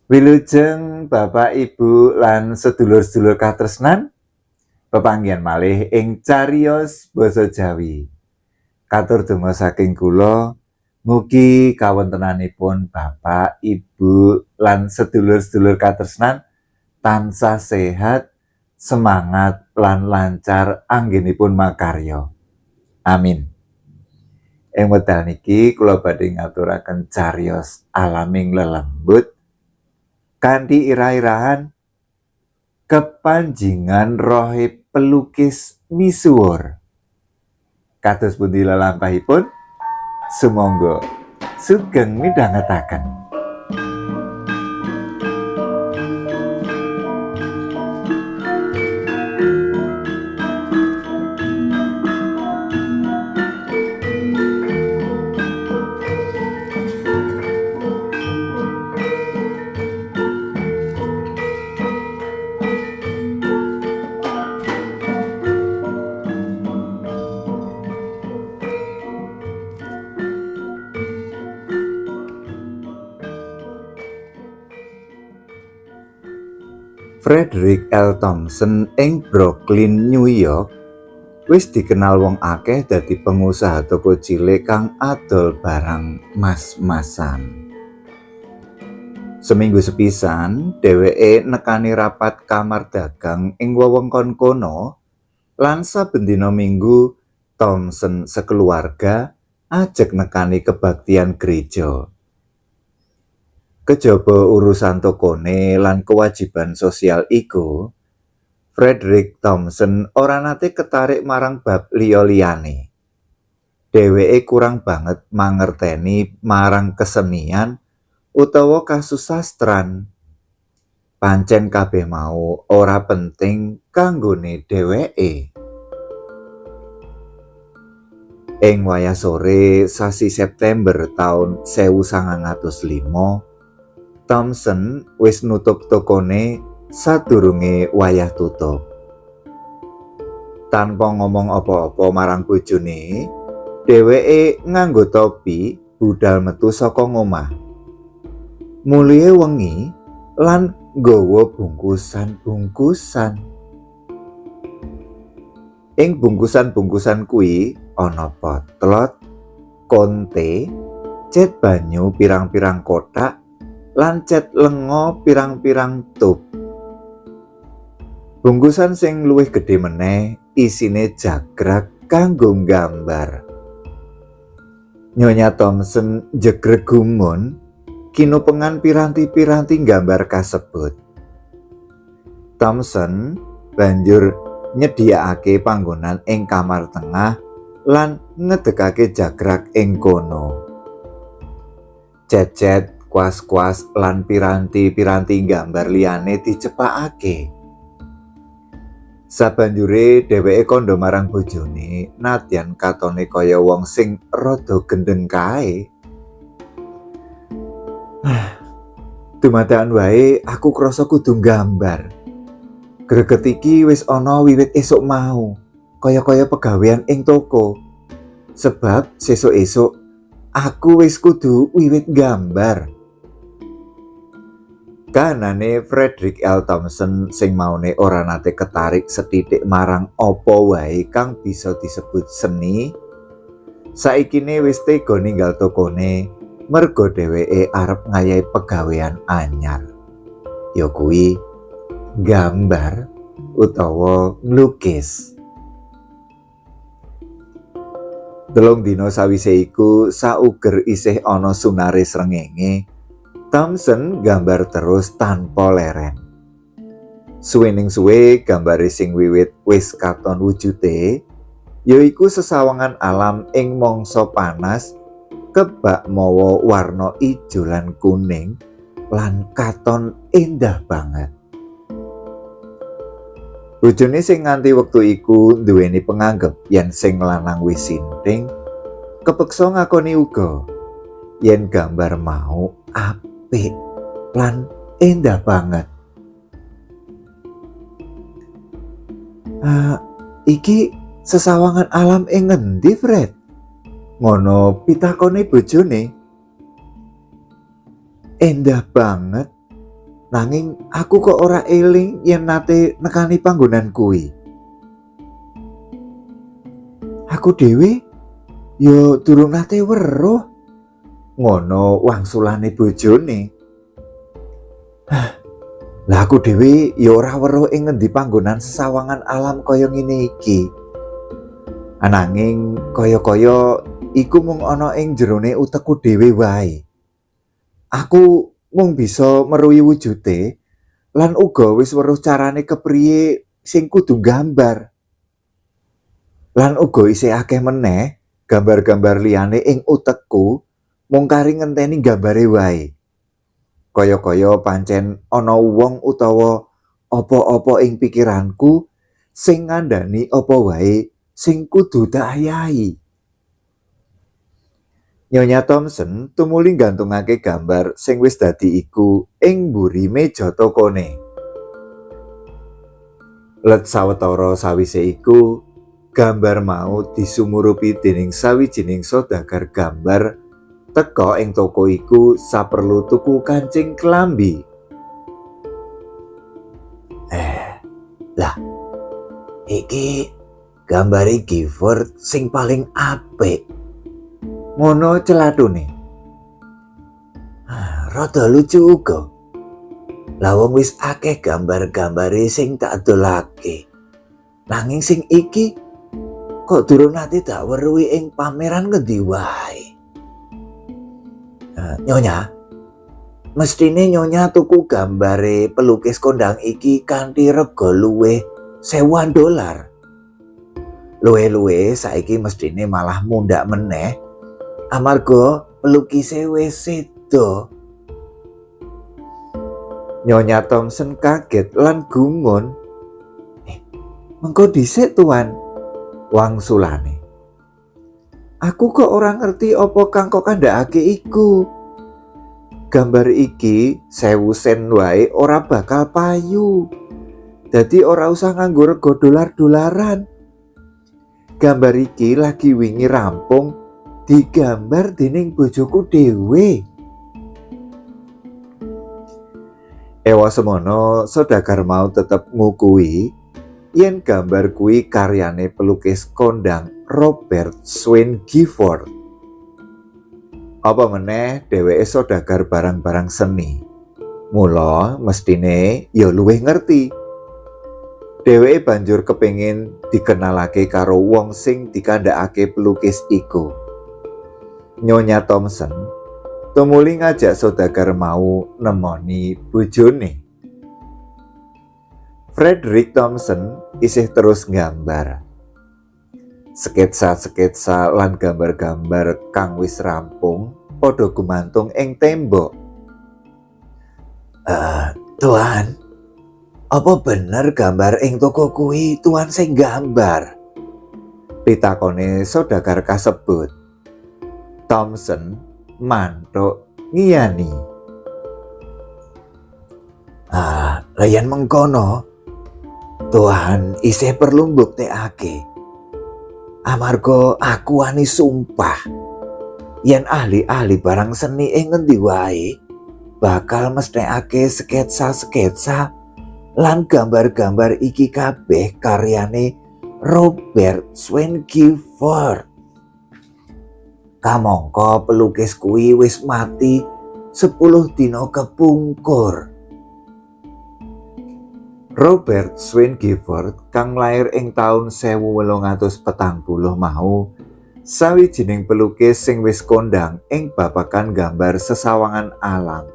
Wilujeng Bapak, Ibu, lan sedulur-sedulur katresnan, pepanggihan malih ing cariyos basa Jawi. Katur donga saking kula, mugi kawontenanipun Bapak, Ibu, lan sedulur-sedulur katresnan tansah sehat, semangat, lan lancar anggenipun makarya. Amin. Ing wekdal niki kula badhe ngaturaken cariyos alaming lelembut kanthi irah-irahan kepanjingan rohe pelukis misuwur. Kados pundi lelampahipun? Sumangga sugeng midhangetaken. Frederick L. Thompson ing Brooklyn, New York wis dikenal wong akeh dadi pengusaha toko cilik kang adol barang mas-masan. Seminggu sepisan, dheweke nekani rapat kamar dagang ing wewengkon kono lan saben dina Minggu Thompson sekeluarga ajeg nekani kebaktian gereja. Kejaba urusan tokone lan kewajiban sosial iku, Frederick Thompson ora nate ketarik marang bab liya-liyane. Dheweke kurang banget mangerteni marang kesenian utawa kasusastran. Pancen kabeh mau ora penting kanggone dheweke. Ing wayah sore sasi September taun 1905, Thompson wis nutup tokone sadurunge wayah tutup. Tanpa ngomong apa-apa marang bojone, dheweke nganggo topi budal metu saka ngomah. Mulihe wengi lan nggawa bungkusan-bungkusan. Ing bungkusan-bungkusan kuwi ana potlot, konte, cet banyu pirang-pirang kothak, lan cet lenga pirang-pirang tub. Bungkusan sing luwih gedhe meneh isine jagrak kanggo nggambar. Nyonya Thompson jegreg gumun kinupengan piranti-piranti nggambar kasebut. Thompson banjur nyediakake panggonan ing kamar tengah lan ngedegake jagrak ing kono. Cet-cet, kuas-kuas lan piranti-piranti nggambar liyane dicepakake. Sabanjure dheweke kandha marang bojone nadyan katone kaya wong sing rada gendeng kae. Dumadakan wae aku krasa kudu nggambar. Greget iki wis ana wiwit esuk mau, kaya-kaya pegawean ing toko. Sebab sesuk-esuk aku wis kudu wiwit nggambar. Kahanane Frederick L. Thompson sing maune ora nate ketarik sethithik marang apa wae kang bisa disebut seni, saikine wis tega ninggal tokone merga dheweke arep ngayahi pegawean anyar. Ya kuwi nggambar utawa nglukis. 3 dina sawise iku, sauger isih ana sunare srengenge, Thompson gambar terus tanpa leren. Suwening suwe gambare sing wiwit wis katon wujude, yaiku sesawangan alam ing mangsa panas kebak mawa warna ijo lan kuning lan katon endah banget. Bojone sing nganti wektu iku nduweni penganggep yen sing lanang wis sinting, kepeksa ngakoni uga yen gambar mau apik lan endah banget. Iki sesawangan alam ing ngendi, Fred? Ngono pitakone bojone. Endah banget. Nanging aku kok ora eling yen nate nekani panggonan kuwi. Aku dhewe yo durung nate weruh. Ngono wangsulane bojone. Lah aku dhewe ya ora weruh ing ngendi panggonan sesawangan alam kaya ngene iki. Ananging kaya-kaya iku mung ana ing jerone utekku dhewe wae. Aku mung bisa meruhi wujude lan uga wis weruh carane kepriye sing kudu gambar. Lan uga isih akeh meneh gambar-gambar liyane ing utekku mung kari ngenteni gambare wae. Kaya-kaya pancen ana wong utawa apa-apa ing pikiranku sing ngandhani apa wae sing kudu tak ayahi. Nyonya Thompson tumuli nggantungake gambar sing wis dadi iku ing mburi meja tokone. Let sawetara sawise iku, gambar mau disumurupi dening sawijining saudagar gambar teka ing toko iku saperlu tuku kancing klambi. Lah, iki gambare Gifford sing paling apik. Ngono celatune. Rada lucu uga. Lah wong wis akeh gambar-gambare sing tak dolake. Nanging sing iki kok durung nate tak weruhi ing pameran ngendi wae. Nyonya, mestine nyonya tuku gambare pelukis kondang iki kanthi rega luwih $1.000. Luwih-luwih saiki mestine malah mundhak meneh amarga pelukise wis sedo. Nyonya Thompson kaget lan gumun. Mengko dhisik tuan, wangsulane. Aku kok ora ngerti apa kang kok kandhakake iku. Gambar iki 1000 sen wae ora bakal payu. Dadi ora usah nganggo rega dolar-dolaran. Gambar iki lagi wingi rampung digambar dening bojoku dhewe. Ewa semono saudagar mau tetep ngukui yen gambar kuwi karyane pelukis kondang Robert Swain Gifford. Apa meneh dheweke saudagar barang-barang seni. Mula mestine ya luwih ngerti. Dheweke banjur kepengin dikenalake karo wong sing dikandhakake pelukis iku. Nyonya Thompson tumuli ngajak saudagar mau nemoni bojone. Frederick Thompson isih terus nggambar. Sketsa-sketsa lan gambar-gambar kang wis rampung padha gumantung ing tembok. Tuan, apa bener gambar ing toko kuwi tuan sing gambar? Pitakone saudagar kasebut. Thompson mantuk ngiyani. Lah yen mengkono, tuan isih perlu mbuktekake. Amarga aku wani sumpah yen ahli-ahli barang seni ing ngendi wae bakal mesthekake sketsa-sketsa lan gambar-gambar iki kabeh karyane Robert Swain Gifford. Kamangka pelukis kuwi wis mati 10 dina kepungkur. Robert Swain Gifford kang lair ing taun 1840 mau sawijining pelukis sing wis kondang ing babagan gambar sesawangan alam.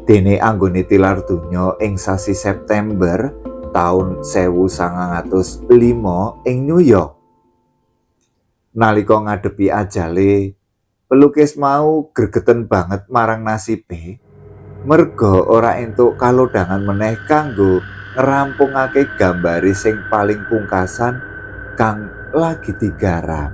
Dene anggone tilar donya ing sasi September taun 1905 ing New York. Nalika ngadepi ajale, pelukis mau gregeten banget marang nasibe, merga ora entuk kalodhangan meneh kanggo ngrampungake gambare sing paling pungkasan kang lagi digarap.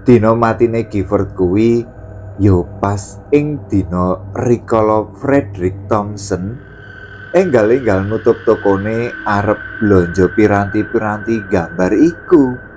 Dina matine Gifford kuwi yo pas ing dina rikala Frederick Thompson enggal-enggal nutup tokone arep blonjo piranti-piranti gambar iku.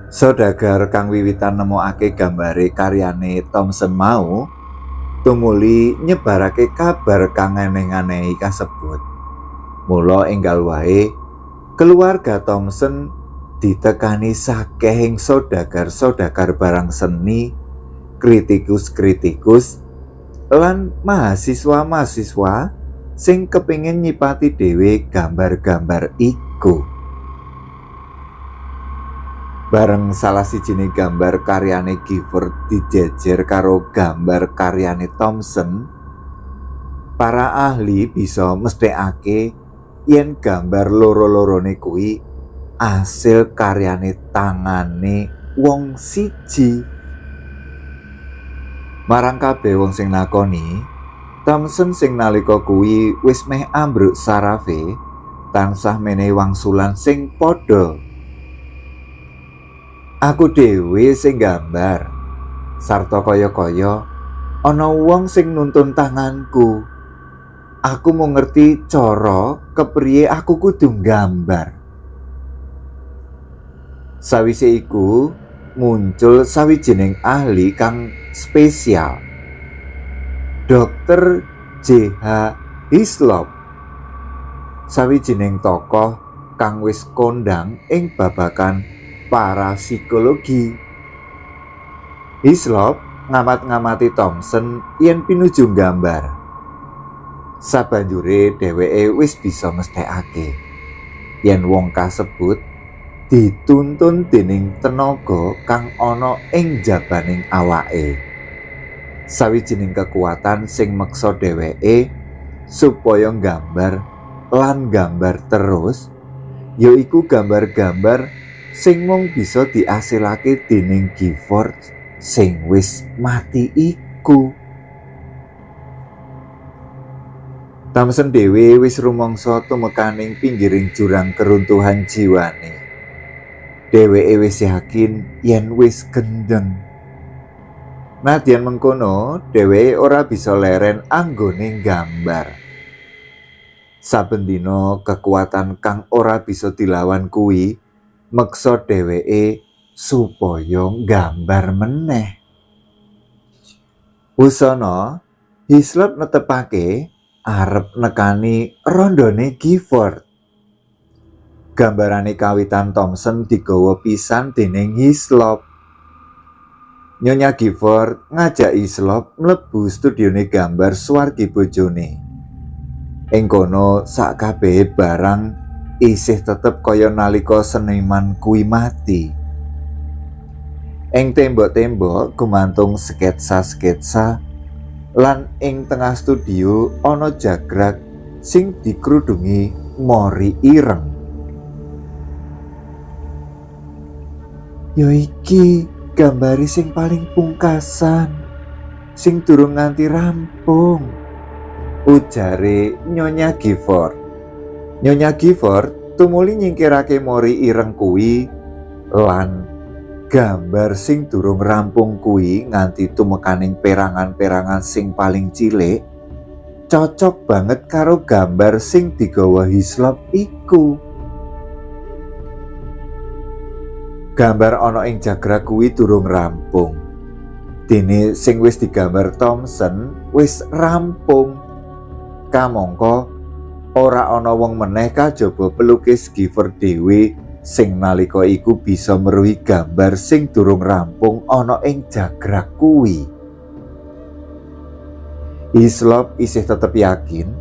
Saudagar kang wiwitan nemokake gambare karyane Thomson mau tumuli nyebarake kabar kang aneh-anehi kasebut. Mula enggal wae keluarga Thomson ditekani sakehing saudagar-saudagar barang seni, kritikus-kritikus, lan mahasiswa-mahasiswa sing kepingin nyipati dhewe gambar-gambar iku. Bareng salah sijine gambar karyane Gifford dijejer karo gambar karyane Thomson, para ahli bisa mesthekake yen gambar loro-lorone kuwi asil karyane tangane wong siji. Marang kabeh wong sing nakoni, Thomson sing nalika kuwi wis meh ambruk sarafe tansah menehi wangsulan sing padha. Aku dhewe sing gambar, sarta kaya-kaya ana wong sing nuntun tanganku. Aku mung ngerti cara kepriye aku kudu nggambar. Sawise iku muncul sawijining ahli kang spesial, Dr. J.H. Hislop, sawijining tokoh kang wis kondang ing babagan parapsikologi. Hislop ngamat-ngamati Thomson yen pinuju nggambar. Sabanjure dheweke wis bisa mesthekake yen wong kasebut dituntun dening tenaga kang ana ing jabaning awake. Sawijining kekuatan sing meksa dheweke supaya nggambar lan nggambar terus, yaiku gambar-gambar sing mung bisa diasilake dening Gifford sing wis mati iku. Thomson dhewe wis rumangsa tumekaning pinggiring jurang keruntuhan jiwane. Dheweke wis yakin yen wis gendeng. Nadyan mengkono, dheweke ora bisa leren anggone nggambar. Saben dina kekuatan kang ora bisa dilawan kuwi meksa dheweke supaya nggambar meneh. Wusana Hislop netepake arep nekani rondone Gifford. Gambarane kawitan Thomson digawa pisan dening Hislop. Nyonya Gifford ngajak Hislop mlebu studione gambar swargi bojone. Ing kono sakabehe barang isih tetep kaya nalika seniman kuwi mati. Ing tembok-tembok gumantung sketsa-sketsa lan ing tengah studio ana jagrak sing dikrudungi mori ireng. Yo iki gambare sing paling pungkasan, sing durung nganti rampung, ujare Nyonya Gifford. Nyonya Gifford tumuli nyingkirake mori ireng kuwi lan gambar sing durung rampung kuwi nganti tumekaning perangan-perangan sing paling cilik cocok banget karo gambar sing digawa Hislop iku. Gambar ana ing jagrak kuwi durung rampung. Dene sing wis digambar Thomson wis rampung. Kamangka ora ana wong meneh kajaba pelukis Gifford dhewe sing nalika iku bisa meruhi gambar sing durung rampung ana ing jagrak kuwi. Hislop isih tetep yakin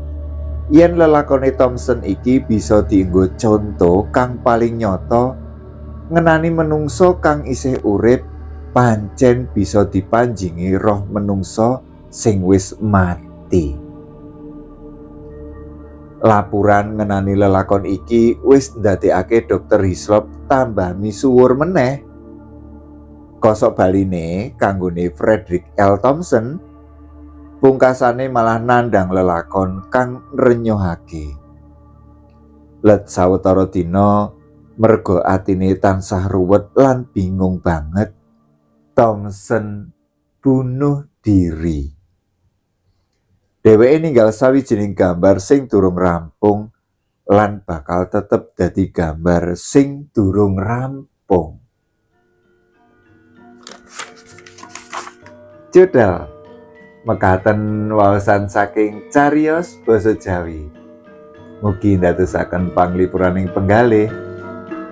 yen lelakone Thomson iki bisa dienggo conto kang paling nyata ngenani menungso kang isih urip pancen bisa dipanjingi roh menungso sing wis mati. Laporan ngenani lelakon iki wis ndadekake Dr. Hislop tambah misuwur meneh. Kosok baline kanggone Frederick L. Thomson, pungkasane malah nandang lelakon kang nrenyuhake. Let sawetara dina merga atine tansah ruwet lan bingung banget, Thomson bunuh diri. Dheweke ninggal sawijining gambar sing durung rampung lan bakal tetep dadi gambar sing durung rampung. Cudel, mekaten waosan saking cariyos basa Jawi. Mugi ndadosaken panglipuraning penggalih.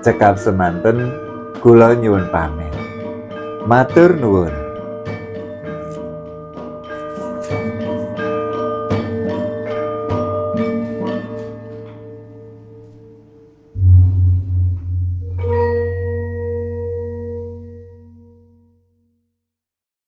Cekap semanten, kula nyuwun pamit. Matur nuwun.